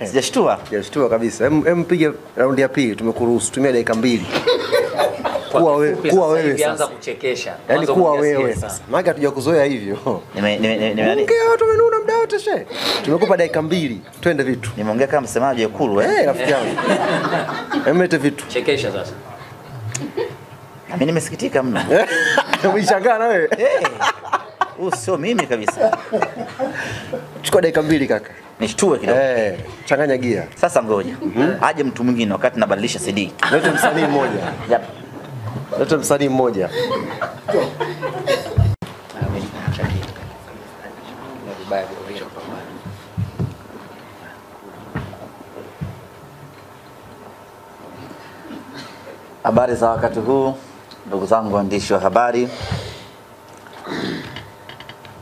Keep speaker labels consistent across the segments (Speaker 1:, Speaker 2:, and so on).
Speaker 1: Sijashtua.
Speaker 2: Sijashtua kabisa. Hem, piga raundi ya pili, tumekuruhusu. Tumia dakika 2. Kuwa wewe, kuwa wewe sasa.
Speaker 3: Anza kuchekesha.
Speaker 2: Yaani kuwa wewe sasa. Maana hatujakuzoea hivyo. Nimeongea watu wamenuna muda wote she. Tumekupa dakika 2. Twende vitu.
Speaker 1: Nimeongea kama msemaji wa Ikulu eh.
Speaker 2: Eh, rafiki yangu. Hem, vitu.
Speaker 3: Chekesha sasa.
Speaker 1: Na mimi nimesikitika mno.
Speaker 2: Umeshangaa na wewe?
Speaker 1: Eh. Huyu sio mimi kabisa.
Speaker 2: Chukua dakika 2 kaka.
Speaker 1: Nishtue kidogo.
Speaker 2: Eh, changanya gia.
Speaker 1: Sasa ngoja. Aje mtu mwingine wakati nabadilisha CD.
Speaker 2: Leta msanii mmoja.
Speaker 1: Yep.
Speaker 2: Leta msanii mmoja.
Speaker 1: Habari za wakati huu ndugu zangu waandishi wa habari.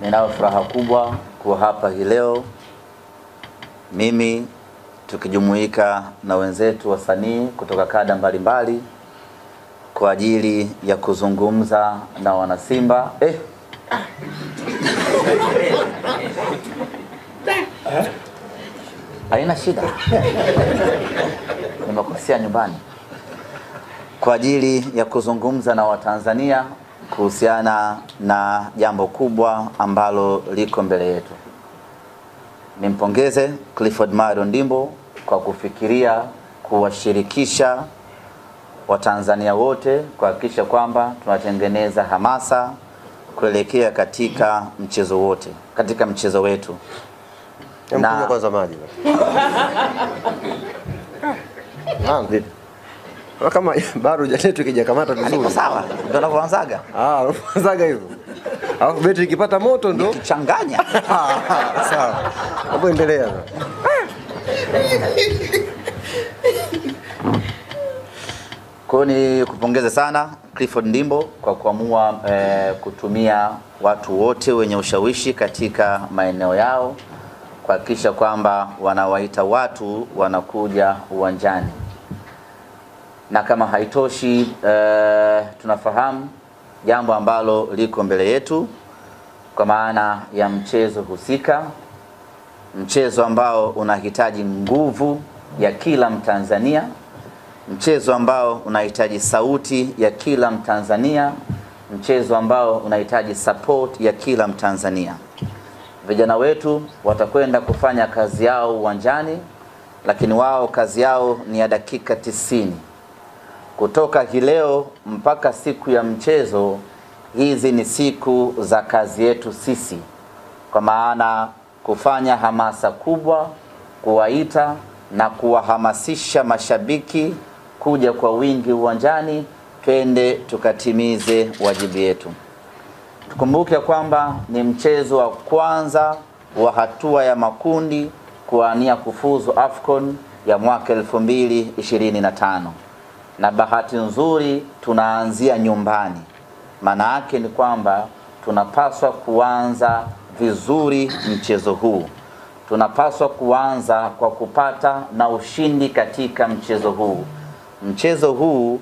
Speaker 1: Ninao furaha kubwa kuwa hapa hii leo. Mimi tukijumuika na wenzetu wasanii kutoka kada mbalimbali kwa ajili ya kuzungumza na wanasimba. Haina shida. Nimekosea nyumbani. Kwa ajili ya kuzungumza na Watanzania kuhusiana na jambo kubwa ambalo liko mbele yetu. Nimpongeze Clifford Mario Ndimbo kwa kufikiria kuwashirikisha Watanzania wote kuhakikisha kwamba tunatengeneza hamasa kuelekea katika mchezo wote, katika mchezo wetu.
Speaker 2: Na kwanza maji. Vipi? Kama bado hujaletwa ikijakamata vizuri.
Speaker 1: Niko sawa. Ndio anavyoanzaga.
Speaker 2: Ah, anaanzaga hivyo. Alafu betri ikipata moto ndo
Speaker 1: nikichanganya.
Speaker 2: Sawa. Hapo endelea.
Speaker 1: Kwa ni kupongeze sana Clifford Ndimbo kwa kuamua kutumia watu wote wenye ushawishi katika maeneo yao kuhakikisha kwamba wanawaita watu wanakuja uwanjani. Na kama haitoshi, tunafahamu jambo ambalo liko mbele yetu kwa maana ya mchezo husika, mchezo ambao unahitaji nguvu ya kila Mtanzania, mchezo ambao unahitaji sauti ya kila Mtanzania, mchezo ambao unahitaji support ya kila Mtanzania. Vijana wetu watakwenda kufanya kazi yao uwanjani, lakini wao kazi yao ni ya dakika 90. Kutoka hii leo mpaka siku ya mchezo, hizi ni siku za kazi yetu sisi. Kwa maana kufanya hamasa kubwa, kuwaita na kuwahamasisha mashabiki kuja kwa wingi uwanjani, twende tukatimize wajibu yetu. Tukumbuke kwamba ni mchezo wa kwanza wa hatua ya makundi kuania kufuzu AFCON ya mwaka 2025. Na bahati nzuri tunaanzia nyumbani. Maana yake ni kwamba tunapaswa kuanza vizuri mchezo huu. Tunapaswa kuanza kwa kupata na ushindi katika mchezo huu. Mchezo huu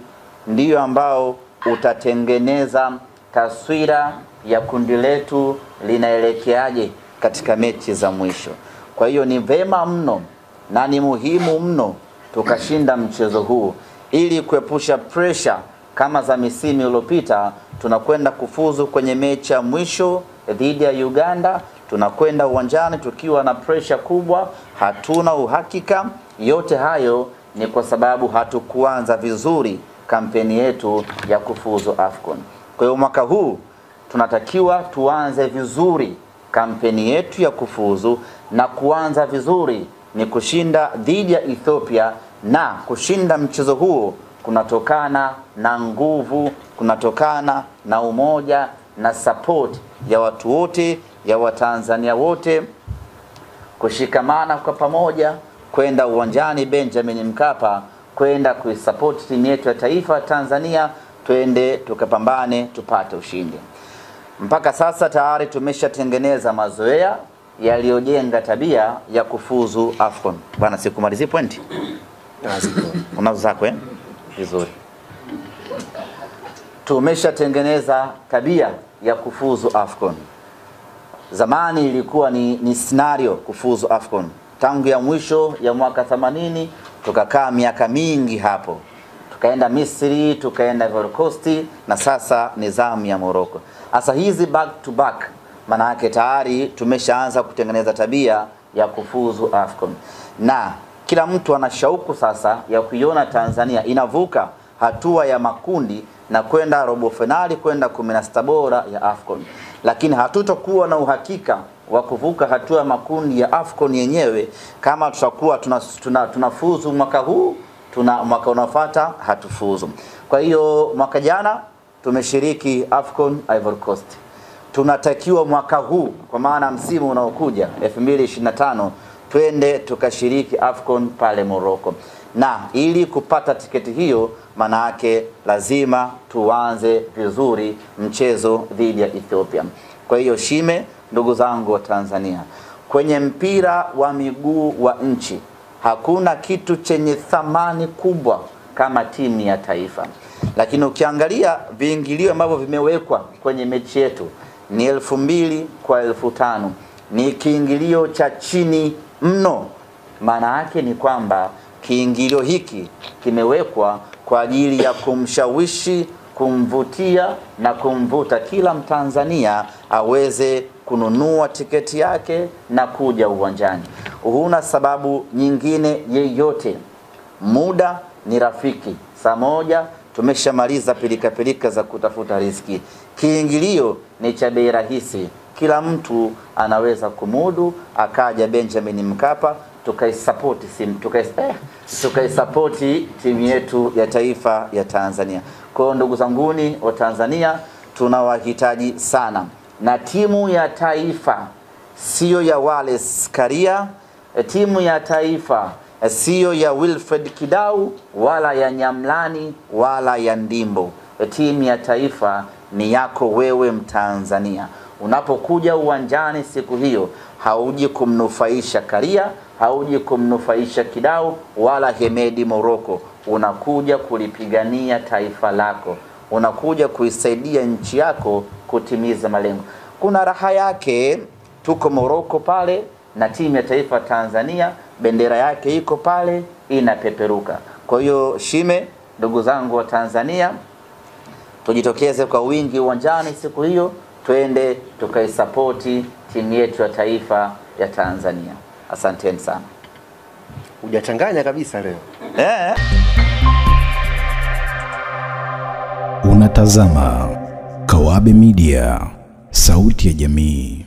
Speaker 1: ndiyo ambao utatengeneza taswira ya kundi letu linaelekeaje katika mechi za mwisho. Kwa hiyo ni vema mno na ni muhimu mno tukashinda mchezo huu ili kuepusha pressure kama za misimu iliyopita. Tunakwenda kufuzu kwenye mechi ya mwisho dhidi ya Uganda, tunakwenda uwanjani tukiwa na pressure kubwa, hatuna uhakika. Yote hayo ni kwa sababu hatukuanza vizuri kampeni yetu ya kufuzu AFCON. Kwa hiyo mwaka huu tunatakiwa tuanze vizuri kampeni yetu ya kufuzu, na kuanza vizuri ni kushinda dhidi ya Ethiopia, na kushinda mchezo huo kunatokana na nguvu, kunatokana na umoja na support ya watu wote, ya Watanzania wote, kushikamana kwa pamoja kwenda uwanjani Benjamin Mkapa kwenda kuisupport timu yetu ya taifa Tanzania, twende tukapambane tupate ushindi. Mpaka sasa tayari tumeshatengeneza mazoea yaliyojenga tabia ya kufuzu AFCON. Bwana, sikumalizi point. Unazo zako eh? Vizuri. Tumeshatengeneza tabia ya kufuzu AFCON. Zamani ilikuwa ni scenario kufuzu AFCON. Tangu ya mwisho ya mwaka 80 tukakaa miaka mingi hapo. Tukaenda Misri, tukaenda Ivory Coast na sasa ni zamu ya Morocco. Sasa hizi back to back maana yake tayari tumeshaanza kutengeneza tabia ya kufuzu AFCON. Na kila mtu ana shauku sasa ya kuiona Tanzania inavuka hatua ya makundi na kwenda robo finali, kwenda 16 bora ya AFCON. Lakini hatutokuwa na uhakika wa kuvuka hatua ya makundi ya AFCON yenyewe kama tutakuwa tunafuzu mwaka huu, tuna mwaka unaofuata hatufuzu. Kwa hiyo mwaka jana tumeshiriki AFCON Ivory Coast. Tunatakiwa mwaka huu, kwa maana msimu unaokuja 2025, twende tukashiriki AFCON pale Morocco. Na ili kupata tiketi hiyo maana yake lazima tuanze vizuri mchezo dhidi ya Ethiopia. Kwa hiyo shime, ndugu zangu wa Tanzania, kwenye mpira wa miguu wa nchi hakuna kitu chenye thamani kubwa kama timu ya taifa. Lakini ukiangalia viingilio ambavyo vimewekwa kwenye mechi yetu ni 2000 kwa 5000. Ni kiingilio cha chini mno. Maana yake ni kwamba kiingilio hiki kimewekwa kwa ajili ya kumshawishi, kumvutia na kumvuta kila Mtanzania aweze kununua tiketi yake na kuja uwanjani. Huna sababu nyingine yeyote. Muda ni rafiki. Saa 1 tumeshamaliza pilika pilika za kutafuta riziki. Kiingilio ni cha bei rahisi. Kila mtu anaweza kumudu. Akaja Benjamin Mkapa tukaisapoti timu yetu ya taifa ya Tanzania. Kwa hiyo ndugu zanguni wa Tanzania, tunawahitaji sana. Na timu ya taifa sio ya Wallace Karia, timu ya taifa sio ya Wilfred Kidau wala ya Nyamlani wala ya Ndimbo. Timu ya taifa ni yako wewe Mtanzania. Unapokuja uwanjani siku hiyo, hauji kumnufaisha Karia, hauji kumnufaisha Kidau wala Hemedi Morocco. Unakuja kulipigania taifa lako. Unakuja kuisaidia nchi yako kutimiza malengo. Kuna raha yake, tuko Morocco pale na timu ya taifa Tanzania, bendera yake iko pale inapeperuka. Kwa hiyo shime, ndugu zangu wa Tanzania, tujitokeze kwa wingi uwanjani siku hiyo, twende tukaisapoti timu yetu ya taifa ya Tanzania. Asanteni sana.
Speaker 2: Hujachanganya kabisa leo.
Speaker 3: Unatazama Kawabe Media, sauti ya jamii.